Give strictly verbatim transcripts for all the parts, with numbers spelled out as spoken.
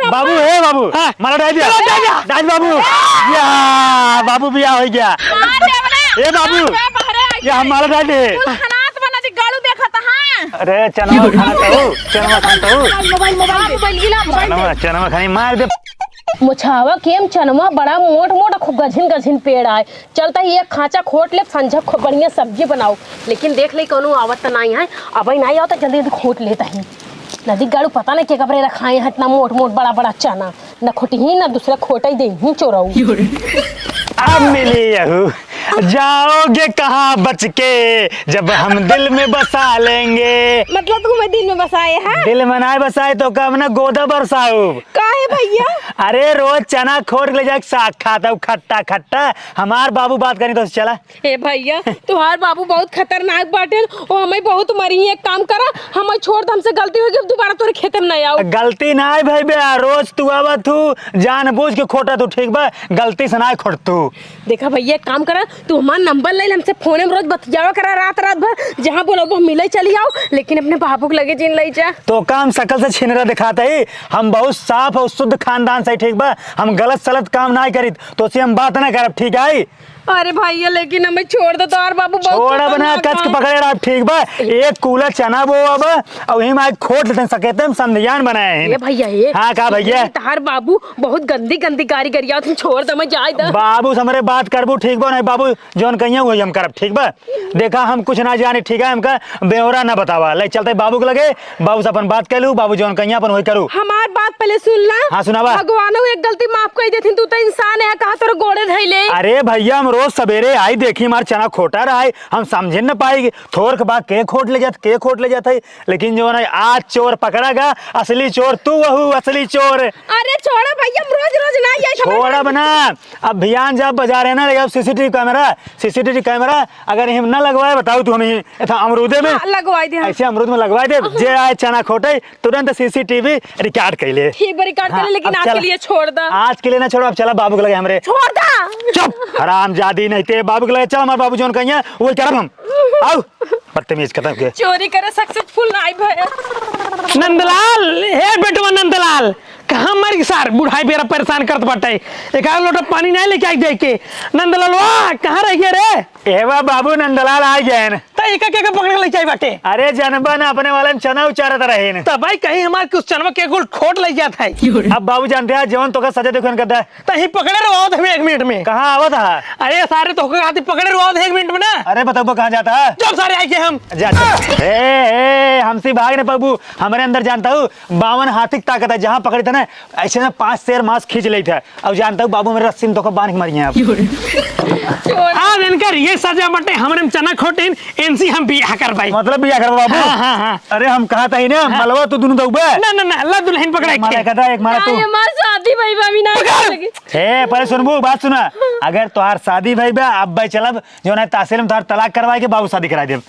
बाबू, हे बाबू, हाँ। माला डाल दिया। चलो, डाल दिया। डाल बाबू। या, बाबू बियाह होइ गया। मार दे बने। ए बाबू, मार दे बहरे। या हम माला डाल दे। तू हनात बना दी, गाड़ू देखत, हाँ। अरे चनवा खाना तो, चनवा खाना तो। मोबाइल, मोबाइल, मोबाइल। चनवा, चनवा खानी मार दे। मोछावा के हम चनवा बड़ा मोट मोट, खूब गझिन गझिन पेड़ आए। चलता ही एक खांचा खोट ले, संझा खूब बढ़िया सब्जी बनाओ। लेकिन देख ले कौनो आवत त नाई है, अब नाई आवत त जल्दी जल्दी खोट लेता ही। नदी गाड़ू पता नहीं के कपड़े रखाए हैं इतना मोट मोट बड़ा बड़ा चना, न खोटी ही न दूसरा खोटा ही दे ही चोराऊ। अब मिली यहू, जाओगे कहाँ बच के, जब हम दिल में बसा लेंगे। मतलब तुम्हें दिल में बसाए हैं? दिल में नाई बसाए तो कब ना गोदा बरसाऊ। काहे भैया? अरे रोज चना खोट के ले जाके साग खाता हूँ, खट्टा खट्टा। हमार बाबू बात करी तो चला। ए भैया, तुहार बाबू बहुत खतरनाक बाटेन, वो हमें बहुत मरी। एक काम करा, हमें छोड़ दे, हमसे गलती हो गई, अब दोबारा तोरे खेते में नहीं आओ। गलती ना है भाई बे, रोज तू आवत हूँ, जानबूझ के खोटा तू, ठीक बा, गलती से ना खोट तू। देखा भैया, एक काम करा, तू हमार नंबर ले ले, हमसे फोने में रोज बतियावा करा रात रात भर, जहाँ बोलबो हम मिले चली आओ, लेकिन अपने बाबू के लगे जिन ले जा। तो काम शकल से छिनरा दिखाता ही, हम बहुत साफ और शुद्ध खानदान से, ठीक बा, हम गलत सलत काम ना करित, तो से हम बात ना करब, ठीक है? अरे भैया, लेकिन हमें छोड़ दे, तोहार बाबू बहुत छोड़ अब ना, खतरनाक कस के है। पकड़े रहा, ठीक बा? एक कूला चना बो अब, और वही में खोट लेते हैं, सकेते हम संध्यान बनाए हैं। ए भैया, ए। हाँ, का भैया? तोहार बाबू बहुत गंदी गंदी गारी गरिया, तुम छोड़ दे, मैं जाए दे। बाबू से हमरे बात करबू, ठीक बा? नहीं बाबू, जौन कहिए वही हम करब, ठीक बा? देखा, हम कुछ ना जानी, ठीक है? हमका ब्यौरा ना बतावा। ले चलते बाबू के लगे, बाबू से अपन बात कर लू, बाबू जौन कहिया अपन वही करू। हमार बात पहले सुन ला। हाँ, सुनावा। भगवानो एक गलती माफ कर देथिन, तू तो इंसान है, कहा तोर गोड़े धइले। अरे भैया, हम रोज सवेरे आई, देखी हमार चना खोटा रहा है, हम समझे न पाई कि थोर के बाद के खोट ले जात, के खोट ले जात है। लेकिन जो है आज चोर पकड़ा गा, असली चोर तू वहू, असली चोर। अरे छोड़ा भैया, हम रोज रोज ना ये समझ छोड़ा बना। अब भियान जब बाजार है ना, अब सीसीटीवी कैमरा, सीसीटीवी कैमरा अगर हम ना लगवाए, बताओ तू हमें, एथा अमरूदे में। हाँ, लगवाई दे हम। ऐसे अमरूद में लगवाई दे, हाँ। जे आए चना खोटे, तुरंत सीसीटीवी रिकॉर्ड कर ले। ठीक बा, रिकॉर्ड कर ले, हाँ, लेकिन अब आज के चला। लिए छोड़ दा। आज के लिए ना छोड़ो, अब चला बाबू के लगे हमरे। छोड़ दा। चुप, हरामजादी, नहीं ते बाबू के लगे चल, हमारे बाबू जौन कहिया, वो करब हम। आओ, बदतमीज खत्म के। चोरी करे सक्सेसफुल ना आई भैया। नंदलाल, हे बेटवा नंदलाल, कहाँ मर गई सार? बुढ़ाई बेरा परेशान करत बाटे। एक आध लोटा पानी नहीं लेके आई दे के। नंदलालवा, कहाँ रह गया रे? एवा बाबू, नंदलाल आ गए हैं। त एका के, के पकड़ के लेके आई बाटे? अरे जनबा ना, अपने वाले में चना उचारत रहे ने। त भाई कहीं हमार कुछ चनवा के गोल खोट ले जात है। अब बाबू जानते हैं, जवन तोका सजा देखो इनका दा। त ही पकड़े रहो, आवत हमें एक मिनट में। कहाँ आवत है? अरे सारे तोका आती पकड़े रहो, आवत है एक मिनट में ना। अरे बताओ कहाँ जाता है? जब सारे आए के हम। जा, जा। ए, ए, हमसे भाग न पाबू। हमरे अंदर जानता हूँ, बावन हाथी की ताकत है, जहाँ पकड़े थे ना, ऐसे ना पाँच शेर मांस खींच लेते हैं। अब जानता हूँ बाबू मेरे रस्सी में तोका बांध के मारिए आप। आज इनकर ये सजा बटे, हमरे में चना खोटिन, इनसे हम बियाह करबाई। मतलब बियाह करबो बाबू? हाँ, हाँ, हाँ। अरे हम कहा था ही ना, हाँ। मलवा तू दोनों दउबे। ना, ना, ना, अल्लाह दुल्हन पकड़ा ना, एक मारा खेत। कहता एक मारा ना, तू। ये हमार शादी भाई बा, अभी ना पकड़। लगे। हे, पहले सुनबू, बात सुना। अगर तोहार शादी भाई बा, अब भाई चलब, जो ना तहसील में तोहार तलाक करवाए के बाबू शादी कराए देब।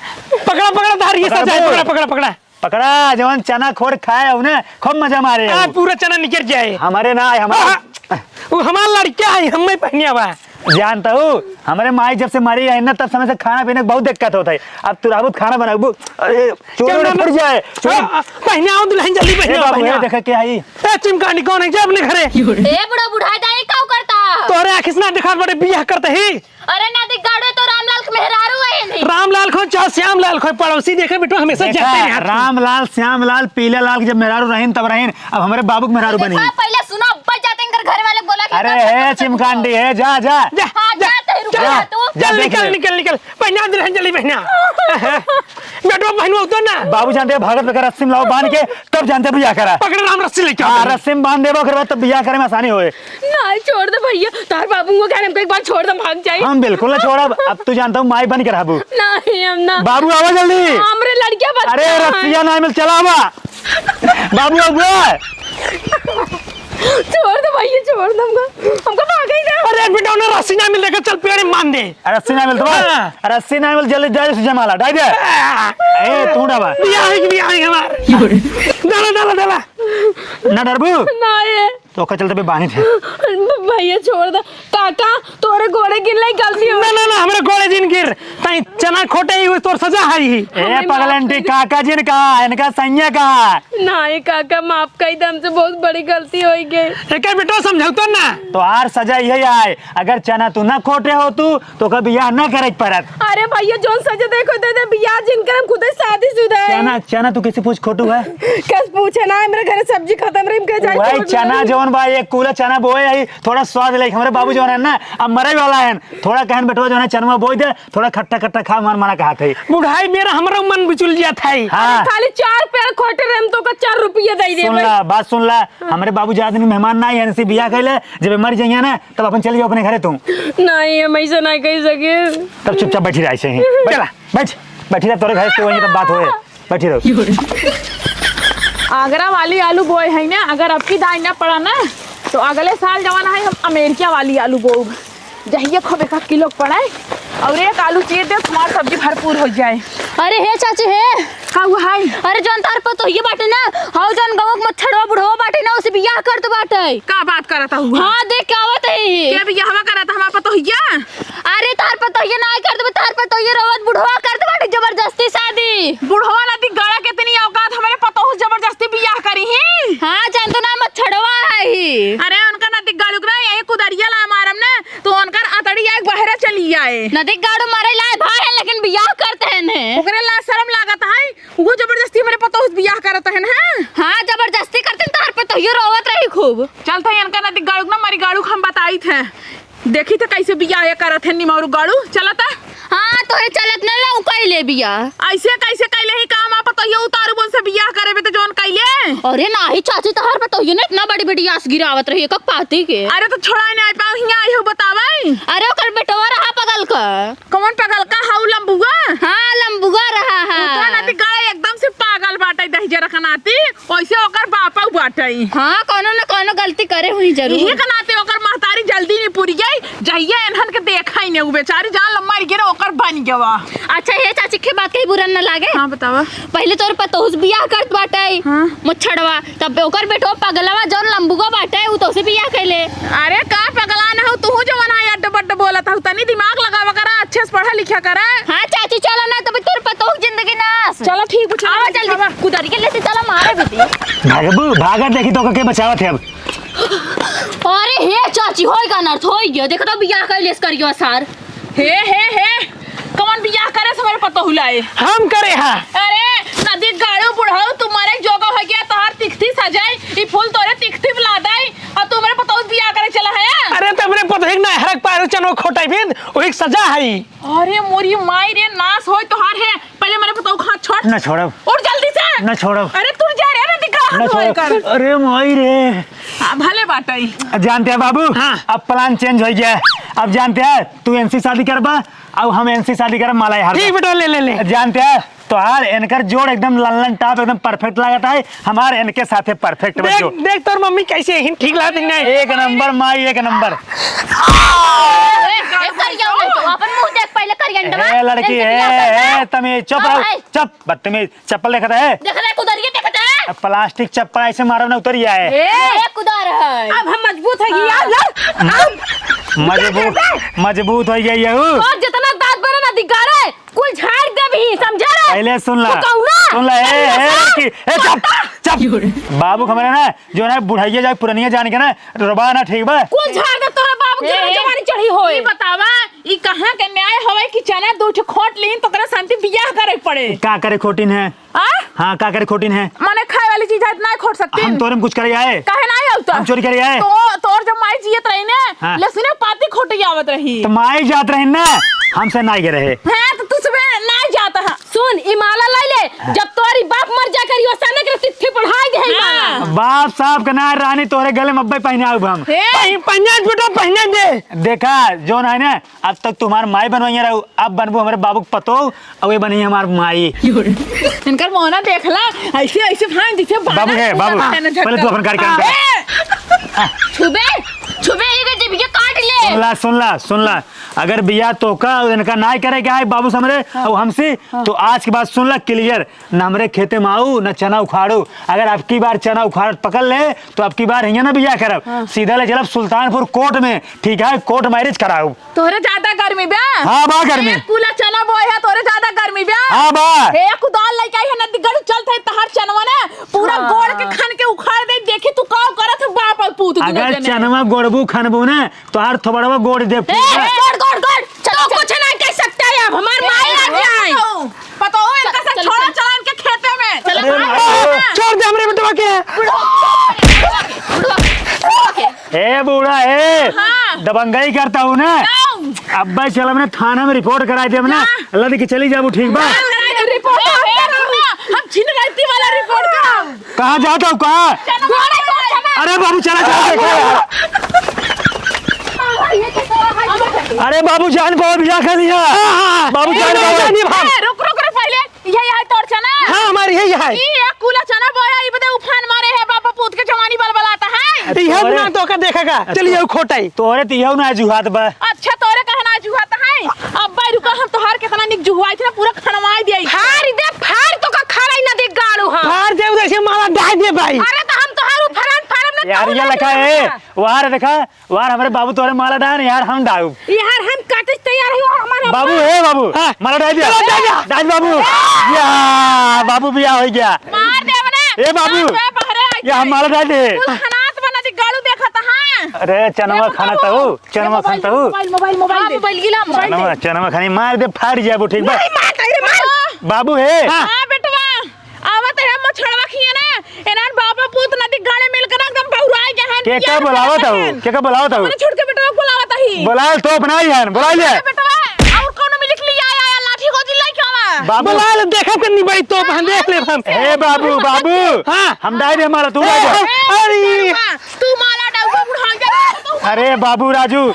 पकड़ा, पकड़ा, तोहार ये पकड़ सजा है, बे। पकड़ा, पकड़ा, पकड़ा। पकड़ा, जवन चना खोट खाए हो ना, खूब मजा मारे हो। हाँ, पूरा चना निकल जाए। हमारे ना आए, हमारे हाँ, वो हमार लड़का है, हम नहीं पहनिया बा। जानता हूँ, हमारे माई जब से मरी है ना, तब समय से खाना पीने के बहुत दिक्कत होता है। अब तू रहबू त खाना बनाबू। अरे, चोरी चल ना, फट जाए, चोरी। हाँ, पहनाओ दुल्हन, जल्दी ए पहनाओ, बाबू, पहनाओ। ए, देखा के आई? ए, चिमकांडी कौन है? जा अपने घरे। ए, बूढ़ा, बूढ़ा, दाई काऊ करता? तोहरे आँखी से ना दिखात बाटे, बियाह करते ही। अरे ना देख गाड़ू, तो रामलाल के मेहरारू है नहीं। रामलाल खो चाहे श्यामलाल खो, पड़ोसी देखे बेटो हमेशा देखा, जाते हैं हाथ में। रामलाल, श्यामलाल, पीला लाल के जब मेहरारू रहीन तब रहीन, अब हमरे बाबू के मेहरारू बनी। देखा, पहले सुनो, अब्बा जाते हैं घर, घर वाले बोला कि अरे ना हे करना चिमकांडी है, जा, जा। जा, हाँ, जा, जा, तही रुक जा, जा तू। जा, चल देख निकल, ले। निकल, निकल। बहना, दुल्हन चली बहना। बेटवा बहन उतर ना। बाबू जानते हैं, भागत लेकर रस्सी में लाओ बांध के, तब जानते हैं बियाह करा। पकड़ राम रस्सी लेके आओ हाँ, पहले। रस्सी में बांध देबो, ओकर बाद तब बियाह करे में आसानी होए। नहीं, छोड़ दे भैया, तार बाबू को कह रहे हमको एक बार छोड़ दे, भाग जाए। हम बिल्कुल ना छोड़ब, अब तू जानता हूँ माई बन के रहबू। नहीं, हम ना। बाबू आवा जल्दी। हमरे लड़किया बच्चा अरे है। रस्सिया ना मिल, चला आवा। बाबू आवा। छोड़ दे भैया, छोड़ दे हमको, हमको भागे ही दे। अरे बेटा, उन्हें रस्सी ना मिल रहा, चल पेड़ में बांध दे। रस्सी ना मिल तो हाँ। रस्सी ना मिल, जल्दी जा, जमाला डाल दे। हाँ। ए, तू डाबा। बियाह है कि बियाह है हमार? डाला, डाला, डाला। ना डरबू? ना ये। तो ओकर चलते बे बानी थे। भैया छोड़ दे। काका, तोरे गोड़े गिरले गलती हो। ना, ना, ना, हमरे गोड़े जिन गिर। ताई चना खोटे ही, तोर सजा है ही। ए, हमें माफ पगलंटी, कर दे। काका जिन कहा, इनका सैया कहा। ना, ये काका, माफ कर दे, हमसे बहुत बड़ी गलती हो गई। एकर बेटो समझौतो ना। तो आर सजा यही आए, अगर चना तू ना खोटे हो तू, तो का बियाह ना करे के परत। अरे भैया, जौन सजा देखो दे दे, बियाह जिन करम, खुदे शादीशुदा है। चना, चना तू कैसे पूछ खोटू है? कस पूछे ना, मेरे घरे सब्जी खत्म रही, हम कहे जाए भाई, छोड़ दे। चना जौन बा, एक कूला चना बोए आई, थोड़ा स्वाद ले, हमरे बाबू जौन है ना, अब मरे वाला है, थोड़ा कहन बेटवा जौन है, चनवा बोई दे, थोड़ा खट्टा खट्टा खा, मन मना कहा थे। बुढ़ाई मेरा हमरो मन बिचुल जात है। हाँ। अरे, खाली चार पेड़ खोटे रहे, हम तो का चार रुपये दे दे सुन भाई। ला, बात सुन ला, हमरे बाबू ज्यादा दिन मेहमान ना है, इनसे बियाह कैले, जब मर जाइए ना, तब अपन चले जाओ अपने घरे तू। नहीं, हम ऐसा नहीं कह सके। तब चुपचाप बैठी रह, ऐसे ही। बैठ, चला। बैठ, बैठी रह, तोरे घर से वहीं तब बात होए। बैठी रहो। आगरा वाली आलू बोए है ना, अगर अब की दाई ना पड़ा ना, तो अगले साल जवन है हम अमेरिका वाली आलू बोब, जहिया खूब एक किलो पड़े और एक आलू चीर दे, तुम्हार सब्जी भरपूर हो जाए। अरे हे चाची हे। का हुआ है? अरे जौन तार पतोहिया बाटे ना, हाउ जौन गाँव के मच्छरवा बुढ़वा बाटे ना, उसे बियाह करत बाटे। का बात करत हुआ? हाँ, देख के आवत है। के बियाहवा करत हमार पतोहिया? अरे तार पतोहिया ना करत बा, तार पतोहिया रोवत बुढ़वा करत बाटे जबरदस्ती शादी। बुढ़वा ना दिख गड़ा कितनी औकात हमरे पतोहू जबरदस्ती बियाह करी ही। हाँ, जान तो ना मच्छरवा है ही। अरे उनका ना दिख गड़ुक ना, यही कुदरिया ला मारम ना, तो उनकर अतड़ी आए बहरा चली आए। ना दिख गाड़ू मारे लाए भाई है, लेकिन बियाह करत है ने। ओकरे ला शर्म लागत है, वो जबरदस्ती हमरे पतोह से बियाह करत है ना। हाँ, जबरदस्ती करते हैं, तार पतोहियो रोवत रही खूब। चलत है इनका नदी गाड़ू ना मरी गाड़ू हम बताई थे। देखी थे कैसे बियाह ये करत है निमौरू गाड़ू, चलत है। हाँ, तोहरे चलत न ला, उ कैले बियाह। ऐसे कैसे कैले ही काम आप पतोहियो उतारू बोल से बियाह करे बे तो जौन कैले। अरे नाही चाची, तोहर पतोहियो ने इतना बड़ी बड़ी आस गिरावत रही है, कब पाती के। अरे तो छोड़ा नहीं पाऊ हियाँ आई हो बतावे। अरे ओकर बेटवा रहा पगल का। कौन पगल का हऊ लंबुआ? हाँ, लंबुआ रहा है। उतना नाती गाड़ा एकदम से पागल बाटे, दहिजरा का नाती, वैसे ओकर बापा बाटे। हाँ, कौनो न कौनो गलती करे हुई जरूर। इहे का नाते ओकर महतारी जल्दी नहीं पूरी गई, जहिया इन्हन के देखा ही नहीं, उ बेचारी जान लम्मा गिरे ओकर बन गवा। अच्छा, हे चाची के बात कहीं बुरा न लागे। हाँ, बतावा। पहले तोर पतोह से बियाह करत बाटे, हाँ। मुछड़वा, तब ओकर बेटो पगलवा जौन लंबुआ बाटे, उ तोसे बियाह कैले। अरे का पगला न हो, तू जवन है अड्ड बड्ड बोलत हो, तनी दिमाग लगावा करा, अच्छे से पढ़ा लिखा करा। हाँ चाची, चला ना, तब तोर पतोह जिंदगी नाश। चला ठीक बा, चला आवा ठीक जल्दी, बा। कुदारी के लेते चला मारे बेटी। भागबू, भागत देखी तो के बचावत है अब। अरे हे चाची, होई का अनर्थ होई गया, देखो तो बियाह कैले से करियो सार। हे, हे, हे, कौन बियाह करे से हमरे पतोहू लाए? हम करे हा। अरे, नदी गाड़ू बुढ़ऊ, तुम्हारे जोगा हो गया, तोहार तिकथी सजाई, ई फूल तोरे तिकथी बुला दाई, और तुम्हारे पतोहू बियाह करे चला है? अरे, तो हमरे पतोहू के ना हरक पारू चनो खोटाई बिंद, वही सजा है। अरे, मोरी माई रे, नाश होई तोहार है, पहले हमरे पतोहू का हाथ छोड़। ना छोड़ब। उठ जल्दी से। ना छोड़ब। अरे, तू जा रे, नदी गाड़ा ना हाथ मार छोड़ब। कर। अरे, माई रे। हाँ, भले बाटई। जानते हैं बाबू, हाँ। अब plan change हो गया। अब जानते हैं, तू इनसे शादी करबा, अब हम इनसे शादी करब, माला हार ठीक बा। बेटा, ले, ले, ले। जानते हैं, तोहार इनकर जोड़ एकदम लल्लन टाप, एकदम perfect लागत है। हमार इनके साथे perfect बा देख, जो। देख तोर मम्मी कैसे हिन ठीक लागत है, नहीं? एक नंबर माई, एक नंबर। ए, ए, करिया नहीं तो, अपन मुंह देख पहले करियंडवा। ए, लड़की, इनसे ए, बियाह करना। ए, तमीज, चुप हाँ, रहो, भाई। चुप, बदतमीज। चप्पल देखत है? देखत है, कुदरिया देखत है? अब plastic चप्पल ऐसे मारो ना, उतर ही आए। ए, ए, कुदार है। अब हम मजबूत है, हाँ। यार, यार, अब मजबूत, क्या करबे? मजबूत हो गया ये, ऊ। और जितना दांत बना ना दिखा रहे, कुल झाड़ दे भी, समझा रहे? पहले सुन ला, तू कहू ना? सुन ला, ए, ए, ए, लड़की, ए, चुप, चुप। बाबू खमरे ना, जो ना बुढ़ाइया जाए, पुरनिया जान के ना, रोबा ना, ठीक बा? कुल झाड़ दे, तोरा बाबू के ए, जवानी चढ़ी होए। ई बतावा, ई कहाँ के न्याय होवे कि चना दो ठो खोट लीन, तो ओकरा शांति बियाह करे के पड़े। का करे खोटिन है? आ? हाँ, का करे खोटिन है? मने खाए वाली चीज है, इतना ही खोट सकती हम है। तोरे में कुछ करे आए? काहे ना आउता? हम चोरी करे आए? तो, तोर जब माई जियत रही ने, हाँ। लहसुने पाती खोटे आवत रही। तो माई जात रही ना, हमसे ना गए रहे। हाँ, तो तू सुबह ना जाता है। सुन, ई माला लाई ले, हाँ। जब तोरी बाप मर जा करी, ओसा ना करे, तिथि पढ़ाई दे है ई माला। हाँ। बाप साहब के ना रानी तोरे गले में अब्बे पहने आउब हम। हे। पहन, पहन दे बेटा, पहन दे। देखा, जो ना है ना, अब तक तुम्हार माई बनवाइया रहू, अब बनबू हमरे बाबू के पतोह, और ये बनी हमार माई। इनकर मोहना देख ला, ऐसे, ऐसे भाई जैसे बाबू है, बाबू, है ना, पहले तू अपन कार्यक्रम कर। हाँ। छुबे, छुबे, ये जीभ के काट ले। सुन ला, सुन ला, सुन ला, अगर बियाह तोहका अउर इनका नाहीं करे के आए बाबू से हमरे, हाँ। अउर हमसे, हाँ। तो आज के बाद सुन ला clear, न हमरे खेते में आऊ, न चना उखाड़ू। अगर अबकी बार चना उखाड़त पकड़ ले, तो अबकी बार हियाँ ना बियाह करब। हाँ। सीधा ले चलब सुल्तानपुर court में, ठीक है, court marriage कराऊ। तोहरे ज्यादा गर्मी बा? हाँ बा गर्मी। एक कुला चना बोए है, तोहरे ज्यादा गर्मी बा? हाँ बा। एक कुदाल लइके आई है, नदी गढ़ चलत है, तहार चनवा ना पूरा हाँ। गोड़ के खन के उखाड़ दे। देखी तू का करत है, बाप अउर पूत दुनो अगर जने। चनवा गोड़बू खनबू ना, तोहार थोबड़वा गोड़ दे ए, फूट। ए, गोड़, गोड़, गोड़। चलो, चलो। कुछ नहीं कह सकते हैं अब, हमार माई आ जाए। पतो, पतो, इनका से चलो, छोड़ा चलो। चला इनके खेते में। चलो, अरे भाई। माई। छोड़ दे हमरे बेटवा के। बुढ़वा, बुढ़वा, बुढ़वा के। ए बूढ़ा, ए। हाँ। दबंगई करता हूँ ना। क्यों? अब्बे चल हमने थाना में report कराई दे हमने। हाँ। अल्लाह दी के चली जाबू, ठीक बा? हाँ, report हम करब ना। हम छिन रैती वाला report करब। कहाँ जात हऊ, कहाँ? चलो, चलो, चलो। अरे बाबू, चला, चला, देखा यार। अरे बाबू, जान पावा बियाह कर लिया। हाँ, हाँ। बाबू, जान पावा। ए, रुक, रुक, रुक, पहिले। यही है तोर चना? हाँ, हमार यही है। ई एक कुला चना बोया, ई बदे उफान मारे है, बाप पूत के जवानी बलबलाता है। अरे इहे तोरे ना तो का देखेगा। चलिए, खोटाई। तोरे तो इहे ना जुहात बा। अच्छा, तोरे कहा ना जुहात है? अब्बा रुका, हम तोहार केतना निक जुहुआई थे ना, पूरा खनवाई दिया। फाड़ दे, फाड़ तो का खराई ना दे गाड़ू हम। फाड़ दे, उधर से माला डाल दे भाई। अरे तो हम तोहार उ फरान फारम ना यार, कहूँ ये ना लखा है। वार देखा, वार हमरे बाबू तोरे माला डाल यार, हम डाउब। यार हम काटे तैयार है, हमारे बाबू, हे बाबू, हाँ। माला डाल दिया। चलो, डाल दिया। डाल बाबू। या, बाबू बियाह हो गया। मार दे अपने। ए बाबू, मार दे, बहरे आई या हम माला डाल दे। कुल खनात बना दे, गाड़ू देखा था, हाँ। अरे चनवा खाना तो। चनवा खान तू? मोबाइल, मोबाइल, मोबाइल हाँ, दे। मोबाइल गिला, मोबाइल चनवा, दे। चनवा खानी मार दे, फाड़ जाबू, ठीक बा? नहीं, मार, अरे मार। बाबू हे। हाँ। हाँ, बेटवा। आवत है मछड़वा खिए ना। एनार बाबा पूत नदी गाड़े मिलकर एकदम बौराई गए हैं। के का बुलावत हऊ? के का बुलावत हऊ? अपने छोटके बेटवा को बुलावत ही। बुलाल तो अपना ही है, बुला ले। छोटके बेटवा, और कौनो मिलिक लिया आया, आया, लाठी गोदी लाई क्या बा? बाबू। बुलाल, देखब के निबाई तो, हम देख लेब हम। हे बाबू, बाबू। हाँ। हम डाई दे हमारा, तू डाई दे। ए, अरे। तू माला डाउबा बुढ़ा गया, तू। अरे बाबू राजू।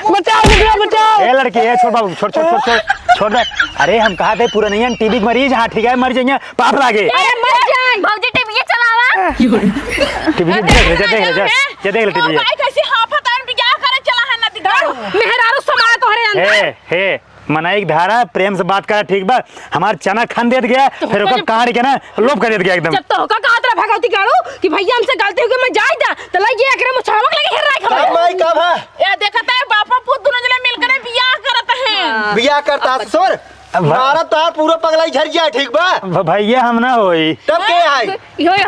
बचाओ, बचाओ, बचाओ। ए लड़की, ए छोड़ बाबू, छोड़, छोड़, छोड़, छोड़, छोड़ दे। अरे हम कहा थे पुरनियन टीबी के मरीज, हाँ ठीक है, मर जाइए, पाप लागे। अरे मर जाए। भौजी टीबी चलावा। टीबी देख ले, जा देख ले, जा, जा देख ले टीबी। ओ भाई, कैसे हाफत आन बियाह करे चला है नदी गाड़ू। मेहरारू समाज तोहरे अंदर। हे, हे, मनई के धारा, प्रेम से बात करा, ठीक बा? हमार चना खन देत गया, तो फिर ओकर ओकर काट के ना लोप कर देत गया एकदम। जब तो ओकर कहत रहा भगवती गाड़ू कि भैया हमसे गलती हो गई, मैं जाई दा, तो लई गया एकरे मुछावा के लगे हेर रहा है। कब माई, कब है? ए, देखत है, बापा पूत दुनो जने मिलकर बियाह करत हैं। बियाह करता ससुर? अब मारा तो पूरा पगलाई झर जाए, ठीक बा? भ-, भैया हम ना होई। तब के आई? यो, यो, यो, यो।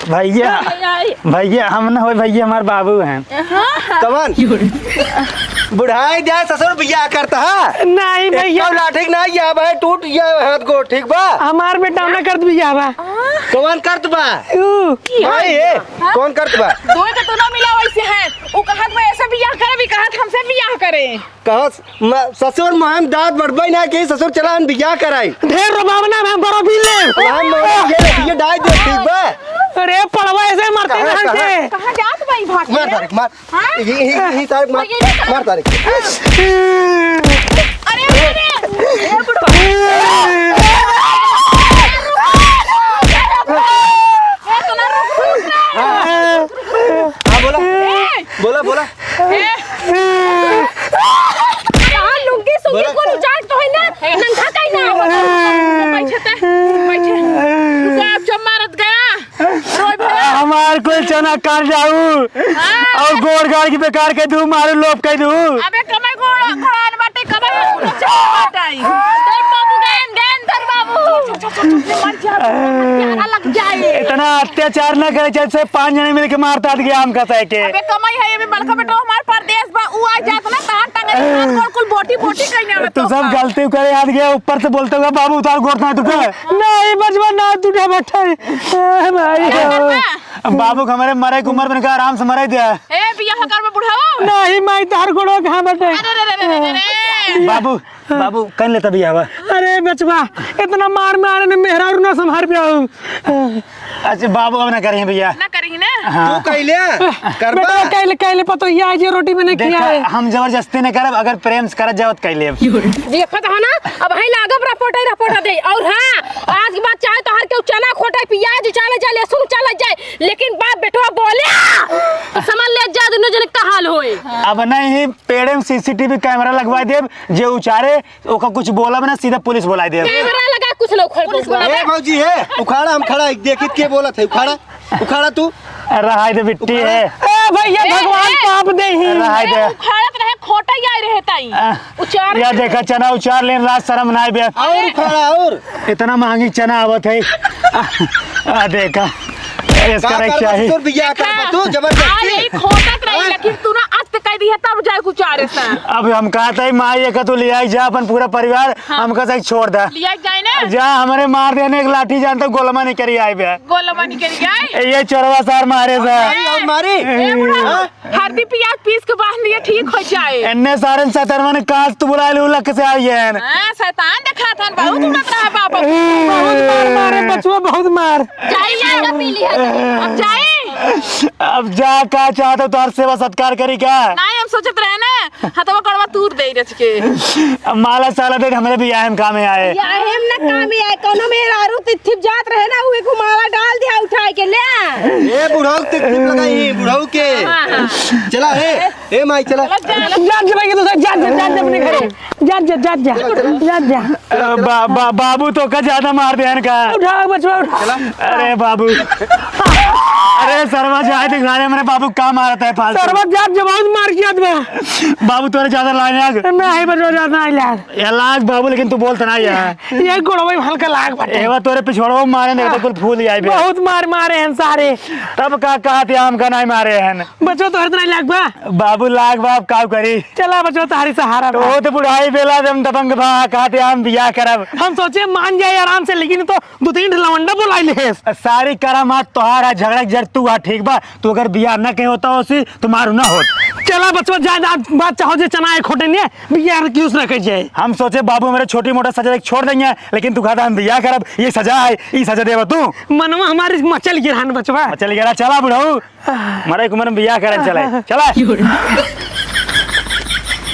भैया, यो, यो, यो। भैया, हम ना होई, भैया हमार बाबू हैं। हाँ। कवन? बुढ़ाई जाए ससुर बियाह करता है? नहीं भैया। एक लाठी ना, या भाई टूट या हाथ गोड़, ठीक बा? हमार बेटा ना करत बियाह बा। कवन करत बा? ऊ। भाई, ए, हाँ? कौन करत बा? दो के तो ना मिला वैसे है। ऊ कहत बा ऐसे बियाह करे, भी कहत हमसे बियाह करे। कहत म-, ससुर मोहन दांत बढ़बे ना कि ससुर चला हम बियाह कराई। ढेर रोबावना में हम बरो भी ले। हम ये, ये डाल दे, ठीक बा? अरे पड़वा ऐसे मरते कहाँ, ना कहाँ? हमसे। कहाँ जात बा ई भाग मार के? तारीख, मार। हाँ? ये, ये, ये, ये तारीख मार, ये, ये मार तारीख। अरे, अरे, ए बुढ़वा। ए, तू ना रुक, रुक रे। हाँ, बोला। ए। बोला, बोला। ए। कहाँ लुंगी सुंगी बोला। कुल उजाड़ तो है ना, नंगा काहे ना आवत? बैठे ते, बैठे। रुका, अब जब मारत गया। रोई भला। हमार कुल चना काट जाऊ। हाँ। और गोड़ गाड़ के बेकार के दू, मारू लोप के दू। अबे कमाई गोड़, गोड़ान बाटे, कमाई गोड़ बाटे। तेरे बाबू गए, गए तेरे बाबू। चुप, चुप, चुप, चुप, मर जा, मर जा, लग जाए। इतना अत्याचार ना करे, जैसे पाँच जने मिलके मारता गया हमका सह के। अबे कमाई है, ये भी बड़का बेटा हमार परदेश बा, ऊ आ जात ना, तान टंगे, तान गोड़ कुल बोटी, बोटी कहीं ना तू सब गलती करे, याद गया, ऊपर से बोलते हुए, "बाबू, उतार गोड़ ना तू कर।" नहीं, बचवा, ना, तू ना बैठा। ए, भाई, अरे, हो। करना। अब बाबू के हमारे मरे के उम्र बन के आराम से मरे दे। ए, बियाह करबे बुढ़ाऊ? नहीं, माई, तार गोड़वा कहाँ बैठे? अरे, रे, रे, रे, रे, रे। बाबू, बाबू, कर लेता बियाह बा। अरे, बचवा, इतना मार मारे ने मेहरारू ना संभार पाऊ। अच्छा, बाबू अब ना करें बियाह। ना करें ना? हाँ। तू कैले? करबा? बेटा, कैले, कैले पतो ये आज ये रोटी मैंने देखा, किया है। हम जबरदस्ती नहीं करब, अगर प्रेम से करत जाओ तो कैले। देखत हो ना, अब है लागब रपोटा ही रपोटा दे। और हाँ, आज के बाद चाहे तो हर केहू चना खोटे, प्याज चले जाए, लहसुन चले जाए, लेकिन बाप बेटवा बोले, तो समझ ले जा दुनो जने का हाल होए। अब नहीं, पेड़े में सीसीटीवी कैमरा लगवाइ देब, जे उचारे, ओका कुछ बोलब ना, सीधा पुलिस बोलाइ देब। कैमरा लगा, कुछ ना उखाड़ पुलिस दूंगा। बोला। ए भौजी, ए, उखाड़ा, हम खड़ा, देखित के बोलत है, उखाड़ा, उखाड़ा तू। रहाई दे बिट्टी उखाड़ा। है। ए भैया, ए, भगवान ए। पाप देही। रहाई ए, दे। उखाड़त रहे, खोटा ही आए रहे ताई। आ, उचार या देखा, चना उचार लेन, लाज शरम नाई बे। और उखाड़ा, और। इतना महंगी चना आवत है। आ, आ, देखा, इसका का रख करबा चाहिए। तोर बियाह करबा तू, जबरदस्ती? अरे, ई खोटत रही, हैं? लेकिन तू ना अस्त कह दिया, तब जाए कुछ आ रहे से। अब हम कहत है, माई, एक तू लियाई जा अपन पूरा परिवार, हाँ। हमका से छोड़ दे। लियाई जाए ना? जा, हमरे मार देने एक लाठी जानता, गोलमा नहीं करी आए बे। गोलमा नहीं करी आए? ए, ये चोरवा सार मारे से। मारी और मारी? ए, बुढ़ा। हाँ? हरदी पियाज पीस के बांध दिए, ठीक हो जाए। एन्ने सारन सतरवन कांच तू बुलाए लू, लक से आई है। हाँ, शैतान देखा था, बहुत उड़त रहा बाबा। बहुत मार मारे बचवा, बहुत मार। जाई ले। अब जाई। अब जा, का चाहत हो, तोहर सेवा सत्कार करी का? नहीं, हम सोचत रहे ना, हथवा कड़वा तूर दे रच के। अब माला साला दे, हमरे बियाह में कामे आए। बियाह में ना कामे आए, कोनो मेहरारू तिथि जात रहे ना, उहे को माला डाल दिया उठाए के ले। ए बुढ़ऊ, तिथि लगाई, बुढ़ऊ के। हाँ, हाँ। चला, ए। ए माई, चला। चला, चला। जात जा भाई, तू जात जा, जात जा अपने घरे। जात जा, जात जा। चला, चला। जात जा। अ, बा-, बा-, बाबू तोका ज्यादा मार देहन का? उठाओ बचवा, उठाओ। चला। अरे बाबू। अरे सरवा, जाए दिखा रहे, मेरे बाबू का मारत है फालतू? सरवा जात जा, बहुत मार किया तुम्हें। बाबू तोरे ज्यादा लाग। नहीं बचवा, ज्यादा नहीं लाग। ये लाग बाबू, लेकिन तू बोलत नहीं है। ये गोड़वा में हल्का लाग बाटे। एवा तोरे पिछोड़वा मारे नहीं तो कुल फूल जाए बे। बहुत मार मारे हैं सारे। तब का कहत है हमका नहीं मारे हैं? बचवा तोहरे तो नहीं लाग बा। बाबू लाग बा, अब का करी? चला बचवा तोहरी सहारा बा। तो बुढ़ाई बेला जब दबंग बा, कहत है हम बियाह करब। हम सोचे मान जाए आराम से, लेकिन तो दो तीन लवंडा बुलाई ले। सारी करामात तोहार है, झगड़ा जर तू आ, ठीक बा? तू अगर बियाह न कहे होता होसी, तुम्हारू ना होत। चला बचवा, जा, जा, बात चाहो जे चना है खोटे ने, बियाह की उस ना कह जाए। हम सोचे बाबू मेरे छोटी मोटा सजा देख छोड़ देंगे, लेकिन तू कहता हम बियाह करब, ये सजा है, ये सजा देबा तू। मनवा हमारी मचल गिरहन बचवा। मचल गिरा, चला बुढ़ऊ। मरे कुमर में बियाह करन चले। चला।